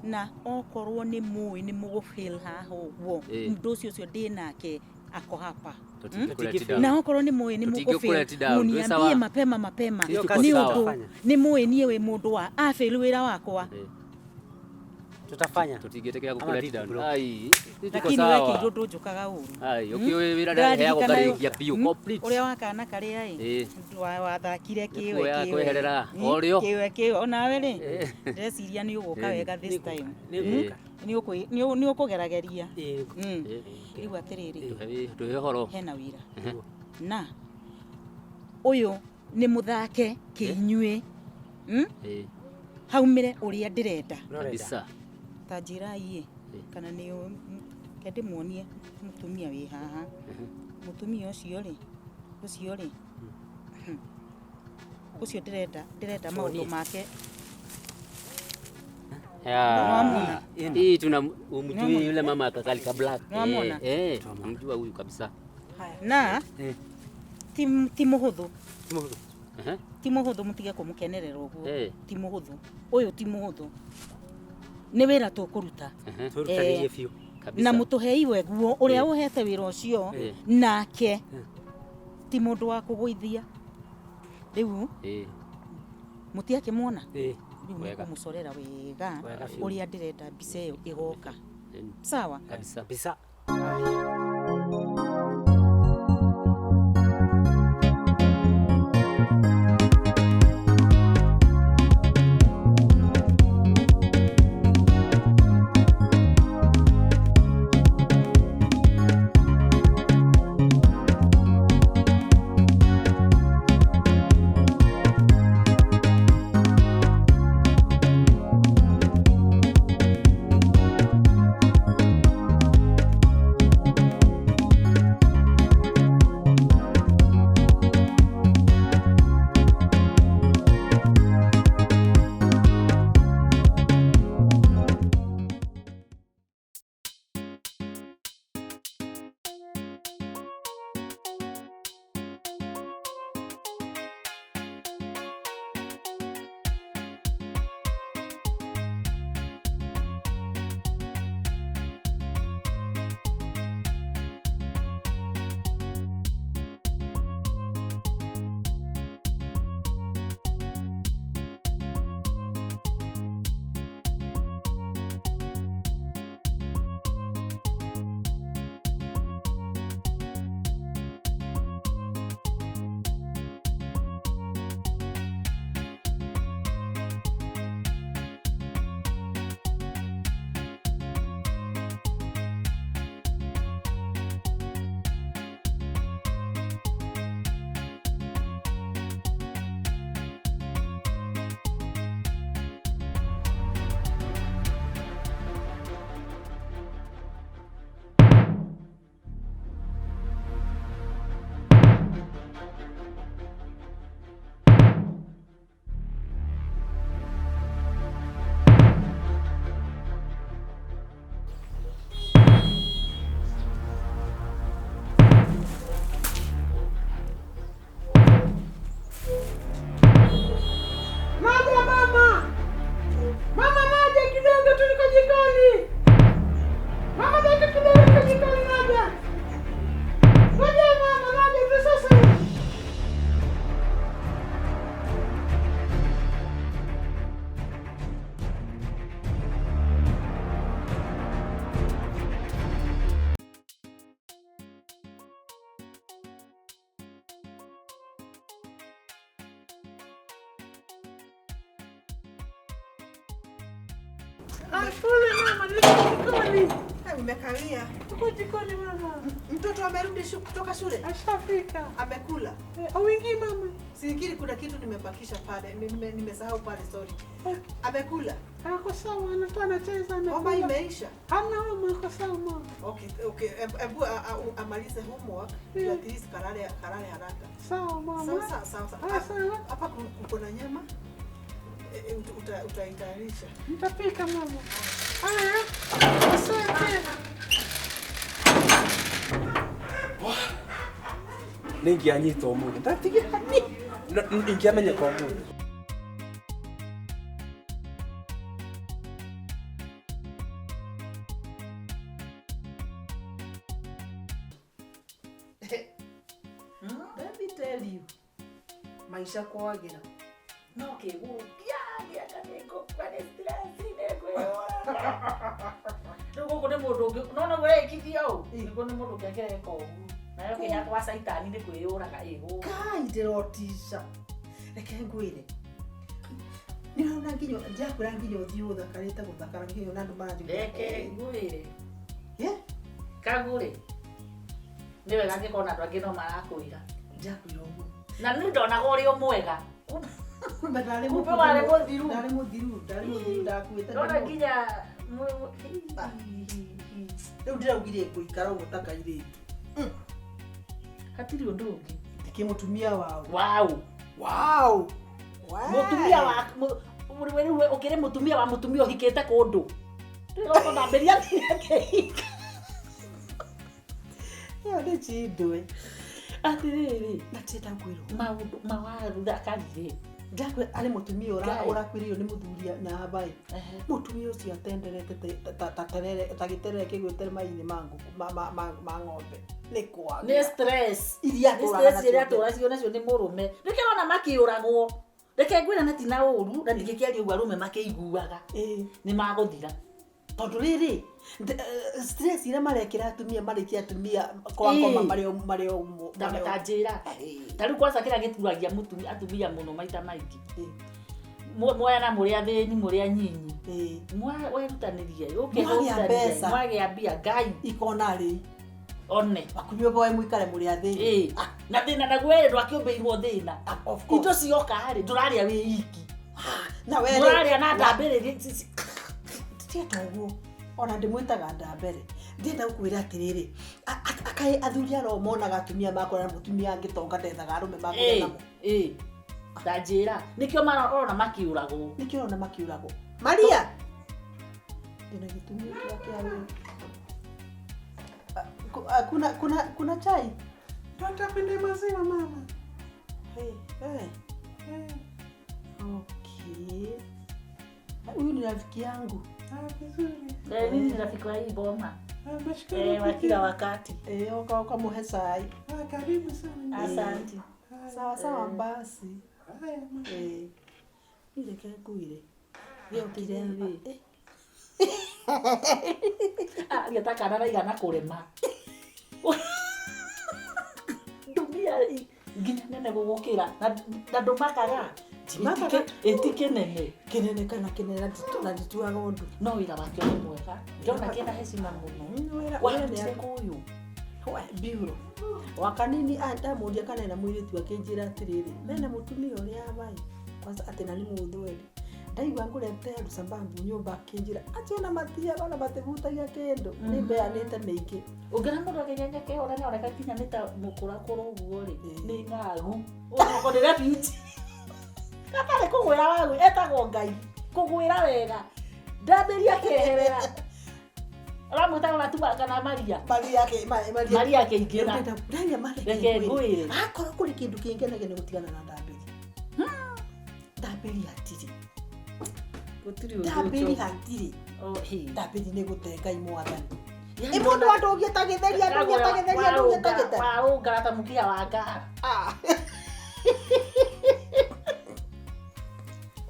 na okorwo nĩ mũĩ nĩ mũgũfail haha ũguo Ĩ. mũndũ ũcio ũcio ndĩ nake ako hapa. Tũtingĩkũlet down. Na okorwo nĩ mũĩ nĩ Tũtingĩkũlet mũgũfail down, twĩ sawa. muniambie mapema mapema Sisi tuko nĩ sawa. ũndũ nĩ mũĩ niĩ wĩ mũndũ wa afail wĩra wakwa Tutafanya. Tũtingĩtĩkĩra Ama gũkũlet vipi down. bro? Ai, sisi tuko lakini sawa. wekĩirwo ndũnjũkaga ũru. Ai, ũkĩũĩ wĩra ndaheagwo ngarĩkia biũ complete. Ũrĩa wa kana karĩa Ĩ. ĩ wathakire kĩwe Nĩkuoya kĩwe kweherera, o rĩo. Kĩwe kĩwe onawe rĩ ndĩreciria nĩ ũgũka wega this time. Nĩngũka. Nĩ ũkũgerageria. Rĩu atĩrĩrĩ Tũhe ũhoro. Hena wĩra. Na ũyũ nĩ mũthake kĩinyuĩ. Ĩ. Haumĩre ũrĩa ndĩrenda. Kabisa. Ta njĩrai ĩ kana nĩ ke ndĩmuonie mũtumia wĩ haha. Mũtumia ũcio rĩ ũcio rĩ ũcio ndĩrenda ndĩrenda maũndũ make. Ya. Hii tuna umjui yule mama akakalika black. Nwamwona? Eh, namjua huyu kabisa. Na ti mũhũthũ. Ehe. Ti mũhũthũ mũtige kũmũkenerera ũguo. Eh. Ti mũhũthũ. Ũyũ ti mũhũthũ. Nĩ wĩra tũkũruta. Ehe. Tũrutanĩrie biũ. Kabisa. Na mũtũhei weguo ũrĩa Eh. ũhete wĩra ũcio Eh. nake ti mũndũ wa kũgũithia. Rĩu Eh. mũtiakĩmuona? Rĩu Rĩu Wega. nĩngũmũcorera wega Wega biũ. ũrĩa ndĩrenda mbica ĩyo ĩgoka. Ĩni. Sawa? Kabisa. Kabisa. Haya. Ah, pole mama, nilikuwa jikoni. Umekawia. Uko jikoni mama. Mtoto amerudi kutoka shule? Ashafika. Amekula? Auingii mama. Sikiri kuna kitu nimebakisha pale, nimesahau pale, sorry. Amekula? Ako sawa, anatoa anacheza amekula. Homa imeisha? Hana homa, ako sawa mama. Okay, ebu amalize homework, ndio at least kalale haraka. Sawa mama. Sawa sawa. Sawa. Hapa kuna nyama. Utaitayarisha. Nitapika mama. Haya. Asante. Nĩingĩanyita ũmũthĩ ndatigira ingĩamenyeka ũmũthĩ. Let me tell you, maisha kwagĩra no kĩgũkia gĩaka nĩ stress nĩngwĩyũraga. Rĩu gũkũ nĩ mũndũ ũngĩ nona ũrekithia ũũ nĩguo nĩ mũndũ ũngĩ angĩreka ũguo nayo kĩhya gwa caitani nĩ kwĩyũraga ĩgũ. Kai ndĩrotica. Reke ngwĩre. Nĩũrona nginya ndiakwĩra nginya ũthiũ ũthakarĩte gũthakara nginya ona andũ maranjũria. Reke ngwĩre. Kagũre. Nĩ wega angĩkorwo na andũ angĩ no marakwĩra. Ndiakwĩra ũguo. Na nĩ ndonaga ũrĩ o mwega. Kumbe ndarĩ Kumbe warĩ mũthiru. Ndarĩ mũthiru, ndakuĩte. Ndona nginya rĩu ndĩraugire ngũikara ũguo ta kairĩtu. Hatirĩ ũndũ ũngĩ. Ndikĩ mũtumia wao. Wau. Wau. Mũtumia wa rĩu ũkĩrĩ mũtumia wa mũtumia ũhikĩte kũndũ. Ndĩroko ndambĩria kĩhika. Ĩyo nĩ njindwe. Atĩrĩrĩ. Na ndĩrenda ngwĩrwo. Maũndũ mawathakari-rĩ. Ndĩrakwĩra arĩ mũtumia ũrakuĩrĩirwo nĩ mũthuri na habaĩ. Mũtumia ũcio atenderete ta gĩterere kĩgwĩte mai-inĩ ma ngũkũ ma ng'ombe. Nĩ kwaga. Nĩ stress. Iria atũraga nacio. Iria atũraga nacio nĩ mũrũme. Nĩkĩo ũrona makĩũragwo. Reke ngwĩre na ti na ũru na ndingĩkĩaria ũguo arũme makĩiguaga. Nĩ magũthira. Tondũ rĩrĩ stress iria marekĩra atumia marĩkia atumia kwakoma marĩ o ta njĩra. Ta rĩu kwanza kĩrĩa gĩturagia atumia mũno maita maingĩ. Mwoyana mũrĩ athĩni mũrĩ anyinyi. Werutanĩrie ũkĩrutanĩria mwagĩa mbia Ngai ikona rĩ one wakunywe boe mũikare mũrĩ athĩni. Na thĩna naguo ĩrĩ ndwakĩũmbĩirwo thĩna. Indo cioka rĩ ndũrarĩa wĩ iki. Na we ndũrarĩa na ndambĩrĩria tieta ũguo ona ndĩmwĩtaga ndambere. Ndĩrenda gũkwĩra atĩrĩrĩ akaĩ athuri aro monaga atumia makora na mũtumia angĩtonga ndethaga arũme makora namo. Ta njĩra nĩkĩo marona makĩũragwo. Nĩkĩo ũrona makĩũragwo. Maria ndĩna gĩtumi kĩa kĩa wĩra. Kuna chai? Tutapenda maziwa mama. Hey, hey. Okay. Huyu ni rafiki yangu. Ah, vizuri. Mimi ni rafiki wa hii boma. Nashukuru. Wa kila wakati. Ukamuhe chai. Karibu sana. Asante. Sawa sawa basi. Haya mama. Ile ngwire. Gĩokire rĩ. Ah, gĩta kana raigana kũrema. Ndumia nginya nene gũgũkĩra na ndũmakaga. Ĩtikĩnene. Kĩnene kana kĩnene na ndituaga ũndũ. No wĩra wake nĩ mwega. Ndĩrona kĩna heshima mũno. Warutire kũyũ. Biuro. Wakanini ndamũria kana ena mũirĩtu akĩnjĩra atĩrĩrĩ mena mũtumia ũrĩa abai kwanza atĩ na nĩ mũthweri. Ndaigua ngũrete Lusambangu nyũmba akĩnjĩra atĩ ona matiaga ona matihutagia kĩndũ nĩ mbeanĩte mĩingĩ. Ũngĩona mũndũ akĩnyenyekea ũrĩa nĩaroneka nginya nĩ ta mũkũrakũra ũguo rĩ nĩ ng'agu. Ũguo nĩ refugee. Gatarĩ kũgwĩra wagwĩ etagwo Ngai kũgwĩra wega ndambĩria keherera ũramwĩtaga Gatuma kana Maria Maria akĩingĩra reke ngwĩre akorwo kũrĩ kĩndũ kĩngenagia nĩ gũtigana na ndambĩri. Ndambĩri hatirĩ. Gũtirĩ ũndũ Ndambĩri hatirĩ. Ndambĩri nĩ gũte Ngai mwathani. Ĩ mũndũ andũngie ta gĩtheri andũngie ta gĩtheri andũngie ta gĩtheri. Warũngara ta mũkiha wa ngara.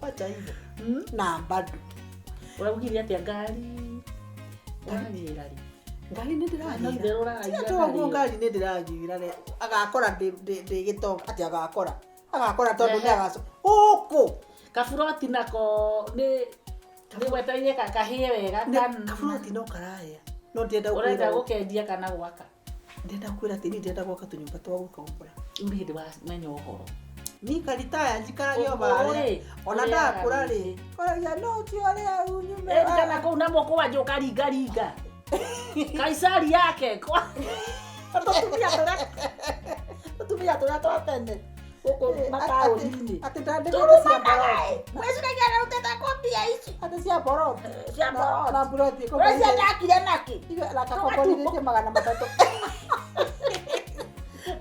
Wacha hivyo. Na bado. Ũraugire atĩa ngari? Ũragĩra rĩ? Ngari nĩ ndĩragĩra. Tiga toguo ngari nĩ ndĩragĩra rĩ. Agakora ndĩ gĩtonga atĩ agakora. Agakora tondũ nĩ agaco. Gũkũ. Kaburoti nako nĩ Nĩ wetereire kahĩe wega kana kaburoti no karahĩa no ndĩrenda ũrenda gũkendia kana gwaka. Ndĩrenda kwĩra atĩ niĩ ndĩrenda gwaka tũnyũmba twa gũkombora. Rĩu nĩ hĩndĩ wamenya ũhoro. Niĩ karitaya njikaragia o harĩa ona ndakũra rĩ koragia no ti ũrĩa unyume kana kũu na moko wanja ũkaringaringa Kaisari yake kwa tũtumia tũrĩa twa tene gũkũ mataũni-inĩ atĩ ndandĩkĩte cia boroti mwĩciragia ararutĩte kũ mbia ici atĩ cia boroti cia boroti na buroti ũreciria ndakire nakĩ na kakomborithĩtie 300.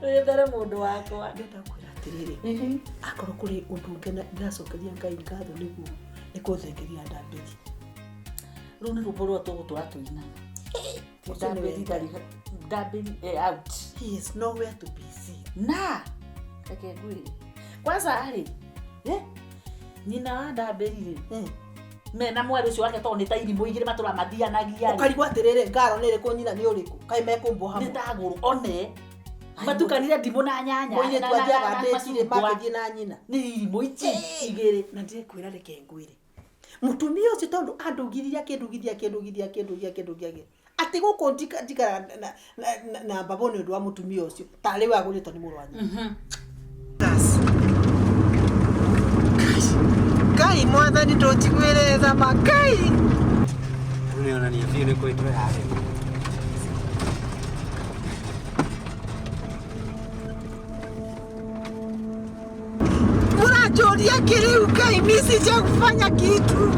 Wĩthere mũndũ wakwa. Ndĩrenda kwĩra atĩrĩrĩ akorwo kũrĩ ũndũ ũngĩ ndĩracokeria Ngai ngatho nĩguo nĩ kũthengeria ndambĩri. Rĩu nĩ rwĩmbo rũrĩa tũgũtũra tũinaga. Ndambĩri out. He is nowhere to be seen. Na reke ngwĩre kwanza rĩ nyina wa ndambĩri rĩ mena mwarĩ ũcio wake tondũ nĩ ta irimũ igĩrĩ matũra mathianagia. Ũkarigwo atĩrĩrĩ ngaro nĩ ĩrĩkũ nyina nĩ ũrĩkũ kaĩ mekũmbwo hamwe nĩ ta gũrũ one matukanire ndimũ na nyanya mũirĩtu athiaga ndĩtirĩ makĩthiĩ na nyina nĩ irimũ ici igĩrĩ. Na ndĩrekwĩra reke ngwĩre mũtumia ũcio tondũ andũgithirie akĩndũgithia atĩ gũkũ njikara na mbabũ nĩ ũndũ wa mũtumia ũcio tarĩ we agũrĩtwo nĩ mũrũ wa nyina. Ngai mwathani ndũnjiguĩre tha ma Ngai. Rĩu nĩonania biũ nĩ kwĩtwo yarĩ. Mũranjũria kĩrĩu Ngai mi sija kufanya kitu.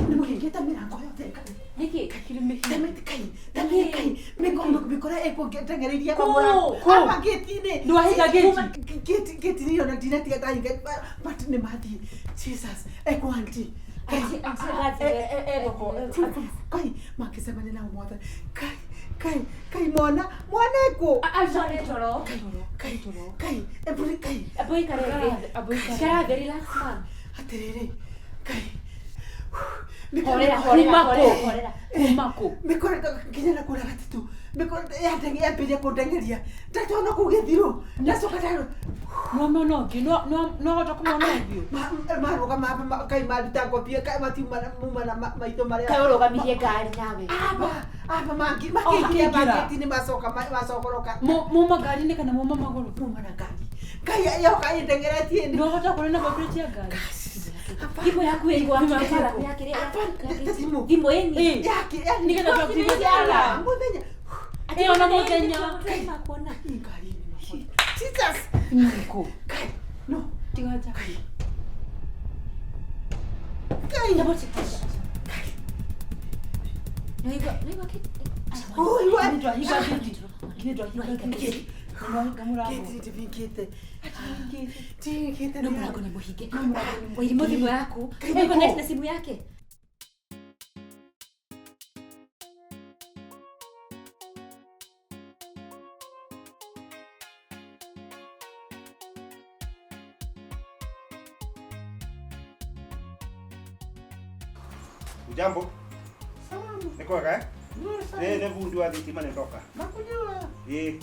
Nĩmũhingĩte mĩrango yothe Nĩkĩ? Kai mĩkora ĩkũndengereirie aba gĩti-inĩ. Nĩwahinga gĩti? Gĩti-inĩ ona ndinatiga ndahinga but nĩ mathiĩ. Jesus ekũ auntie. Kai makĩcemania nao mwathani. Kai kai kai mwana mwana ekũ. Mwana toro. Kai kai eburi kai. Abu ikare thĩ. Ikara thĩ relax man. Atĩrĩrĩ kai. Horera horera horera horera. Kuma kũ? Mĩkora nginya na kũrĩa gatitũ mĩkora yambĩrĩria kũndengeria ndatona kũu gĩthirũ ndacoka ndarora Nĩwamĩona ũthiũ nĩwahota kũmĩona ũthiũ? Marũgama kai maruta ngobia kai matiuma muma na maitho marĩa Kaĩ ũrũgamirie ngari nawe. Aba aba makĩingĩra mangĩti-inĩ macoka macokoroka. Muma ngari-inĩ kana muma magũrũ? Muma na ngari. Kai yoka ĩndengeretie. Nĩwahota kũrĩ na plate ya ngari? Thimũ yaku ĩ Thimũ thimũ ĩni Nĩgetha tũ-activate alarm. Mũthenya. Ĩyo na mũthenya. Jesus. Nĩkũ? Kai no. Tiga nja. Kai. Naigua naigua kĩ Oi, wa. Nĩtwahinga gĩti. Ndwahinga mũrango. Ndingĩte. Ndingĩte. No mũrango nĩ mũhinge. Wairimu thimũ yaku. Connect na simu yake. Ujambo? Salamu. Ni kwega eh? Nzuri sana. Eh, ni vundi wa thitima nitoka. Nakujua. Eh.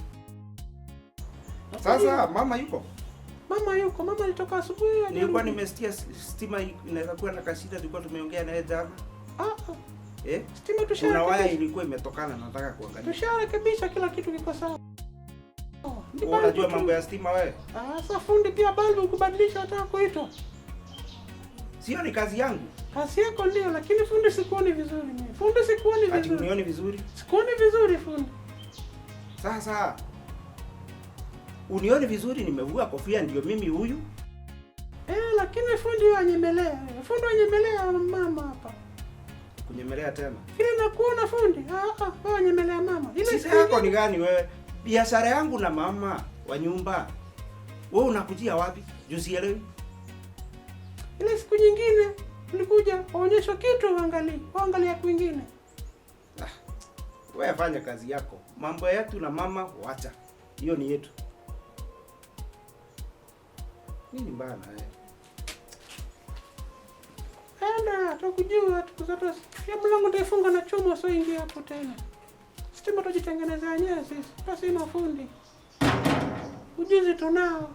Sasa mama yuko? Mama yuko, mama alitoka asubuhi. Nilikuwa nimesikia stima inaweza kuwa na kashida, tulikuwa tumeongea naye jana. Ah. Eh? Stima tusharekebisha. Kuna waya ilikuwa imetokana, nataka kuangalia. Tusharekebisha, kila kitu kiko sawa. Unajua mambo ya stima wewe? Ah, sasa fundi pia balbu kubadilisha hata kuitwa. Sio ni kazi yangu. Kazi yako ndio, lakini fundi sikuoni vizuri mimi. Fundi sikuoni vizuri. Ati unioni vizuri? Sikuoni vizuri fundi. Sasa unioni vizuri, nimevua kofia ndio mimi huyu. Eh, lakini fundi wanyemelea. Fundi wanyemelea mama hapa. Kunyemelea tena? Vile nakuona fundi. Ah, wewe wanyemelea mama. Ile siku yako ni gani wewe? Biashara yangu na mama wa nyumba. Wewe unakujia wapi? Jusielewi. Ile siku nyingine nilikuja waonyeshwa kitu uangalie kwingine. Ah, wewe fanya kazi yako. Mambo yetu na mama wacha. Hiyo ni yetu. Nini bana eh? Enda, tukujua tukuzata. Ya mlango ndaifunga na chuma sio ingia hapo tena. Stima tujitengenezea wenyewe sisi. Basi ina fundi. Ujuzi tunao.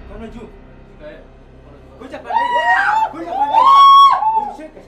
Mkono juu. Kuja pande. Kuja pande. Umshike.